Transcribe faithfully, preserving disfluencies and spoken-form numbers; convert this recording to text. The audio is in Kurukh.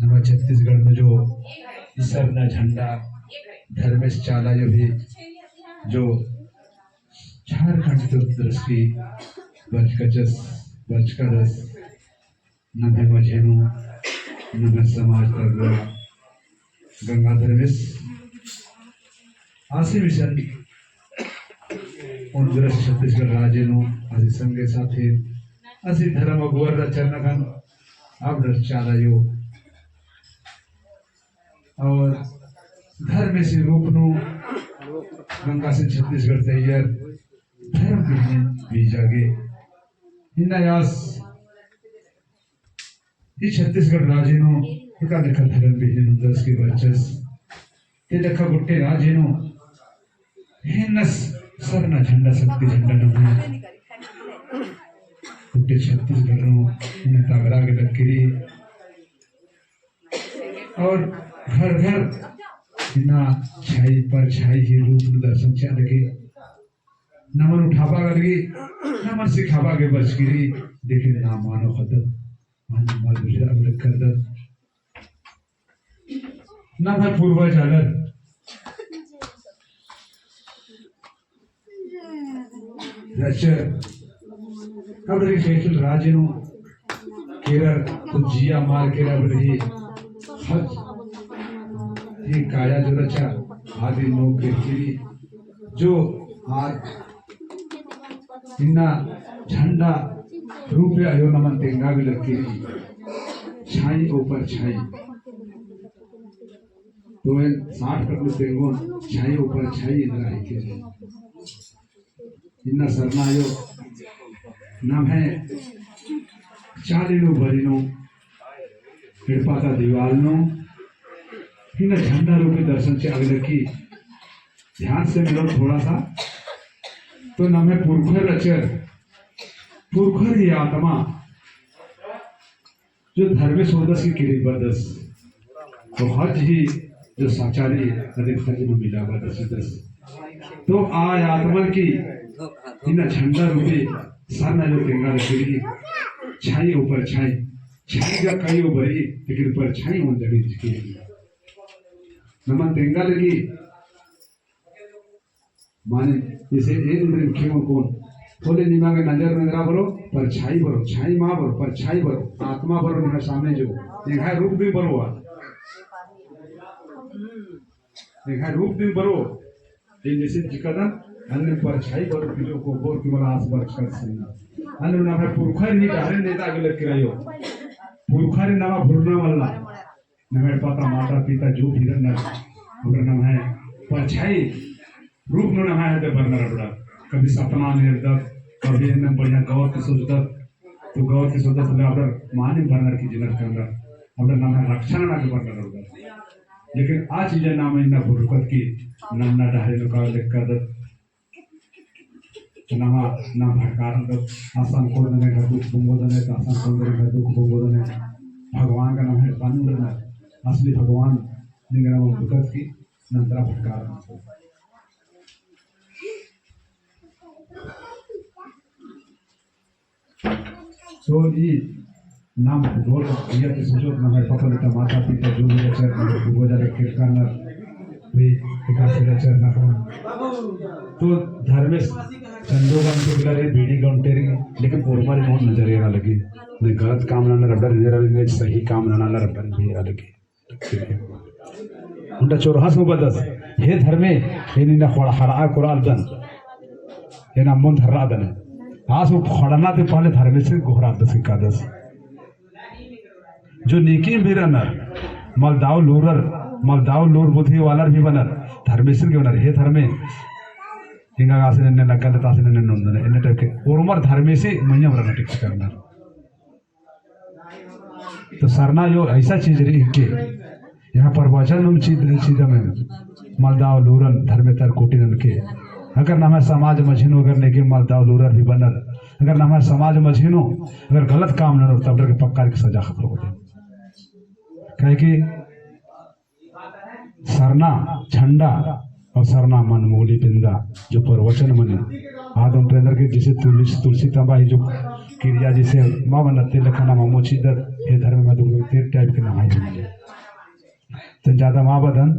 नम्है छत्तीसगढ़ नू जो सरना झंडा धर्मेस चाला आयो ही जो झारखंड ती उन्दरस की बरचकदस, बरचकदस, नम्है मझी नू, नम्है समाज तरवा गंगाधर मिस आसी मिसन उन्दरस छत्तीसगढ़ राजी नू आसी संगे साथी आसी धर्म अगुवर रहचर नखन अबड़र चाला आयो और धर्मेसी रूप नू गंगासिन छत्तीसगढ़ ती अइयर धर्म बिहनिन बीजा गे। इन्ना आस ई छत्तीसगढ़ राजी नू एका लेखा धर्म बिहनिन उन्दरस की बरचस। ते लेखा गोट्टे राजी नू हेन्नस सरना झंडा, शक्ति झंडा नम्है गोट्टे छत्तीसगढ़ नू इन्ना तगड़ा गे लक्की रई। और घर घर इन्ना छाई परछाई ही रूप नू दर्शन चिआ लगी। नमन उठाबआ गे लगी, नमन सिखाबआ गे बरचकी रई, लेकिन ना मानो ख़द्दत, मल बुझरआ गे लक्कदत। नम्है पूर्वज आलर रहचर, अबड़ारी ख़ेख़ेल राजी नू केरर तो जिया मार केरर, अबड़ारी हक ही काया जो रहचा आदि नू केरकी रई। जो आद इन्ना झंडा रूपे आयो नमन तेंगा गे लक्की रई। छाई ऊपर छाई। तो एन shortcut में तेंगोन, छाई ऊपर छाई इन्ना रई के। इन्ना सरना आयो नम्है चाली नू बरी नू एड़पा ता दीवाल नू इन्ना झंडा रूपी दर्शन चिआ गे लक्की। ध्यान से मिलो थोड़ा सा। तो नम्है पुरखर रहचर, पुरखर ही आत्मा जो धर्मेस ओन्दस की किरिन बअदस, तो हज ही जो साचारी अदिन हज नू मिला बअदस चिअदस। तो आ आत्मा की इन्ना झंडा रूपी सरना आयो तेंगा लक्की रई। छाई ऊपर छाई, छाई गा कई ऊपर ही, लेकिन परछाई ओन जगह चिकी। नमन तेंगा लगी माने जैसे एन उम्र में खेमो कौन, होले निमा गे नजर में ना बरो, परछाई बरो, छाई मा बरो, परछाई बरो, आत्मा बरो निमा सामने जो, एंग्है रूप भी बरो आ। एंग्है रूप भी बरो, एन जैसे चिकदन, अन्ने परछाई बरो की जो को बोर की मला आस बरचकत सिन्ना। अन्ने नम्है पुरखर ही डहरे नेता गे लक्की रई आयो। पुरखर ही नमा भुलना मल्ला। नम्है पता माता पिता जो भी रअनर, अबड़र नम्है परछाई रूप नू नम्है हते बरनर अबड़र। कभी सपना नू एरदत, कभी एन्ने बढ़िया गौर ती सोचदत, तो गौर ती सोचदत होले अबड़र माने बरनर की जिनर करनर, अबड़र नम्है रक्षा नना गे बरनर अबड़र। लेकिन आ चीज नाम इन्ना भुलुकत की नन्ना डहरे नू का लेक्कदत। नमा, नाम भटकारदत, असन कोड़दने का दुख बोंगोदने, असन कोड़दने का दुख बोंगोदने। भगवान का नाम है बनुरना, असली भगवान निंगरा दुखत की नंतरा भटकारदत। तो ई नाम भूगोल इया के सोचोत नम्है पपल ता माता पिता जो भी रहचर नम्है पूर्वज आले केरका नर भी एकासे रहचर नखन। तो धर्मेस चंदो गंटे बिला रे बीड़ी गंटे रे, लेकिन ओरमर मोहन नजर एरा लगी। ने गलत काम ननर अबड़र एरा लगी, ने सही काम ननर अबड़र भी एरा लगी। ओन्टा चोरहा सो बअदस, हे धर्मे, एन इन्ना खड़ा हरा कोरालदन, एन अम्मोन धर्रादन। आस खड़ना ती पहले धर्मेसिन गोहरादस, हिकादस। जो नीकिम भी रअनर, मलदव लूरर, मलदव लूर बुद्धि वालर भी बअनर, धर्मेसिन गे बअनर, हे धर्मे, एंगा आसिन एन्ने नगल तासिन एन्ने नोंदन, एन्ने type के, ओरमर धर्मेसी मइय्याँ बरना टिक्स करनर। तो सरना यो ऐसा चीज रई के, यहाँ प्रवचन नू चीज, चीज में मलदव लूरन धर्मेतर कोटिनन के, अगर नम्है समाज मझी नू अगर नेके मलदव लूरर भी बअनर, अगर नम्है समाज मझी नू अगर गलत काम ननोर तब डर के पक्का के सजा खबर होते। काहे कि सरना झंडा और सरना मन मोली पिंदा जो प्रवचन मनी, आदम ट्रेंडर के जैसे तुलसी, तुलसी तंबा ही जो क्रिया जैसे मा बना ते लेखा नाम अम्मो चिदत, हे धर्म में दुगो तीर type के नहाई होंगे। तो ज्यादा मा बअदन,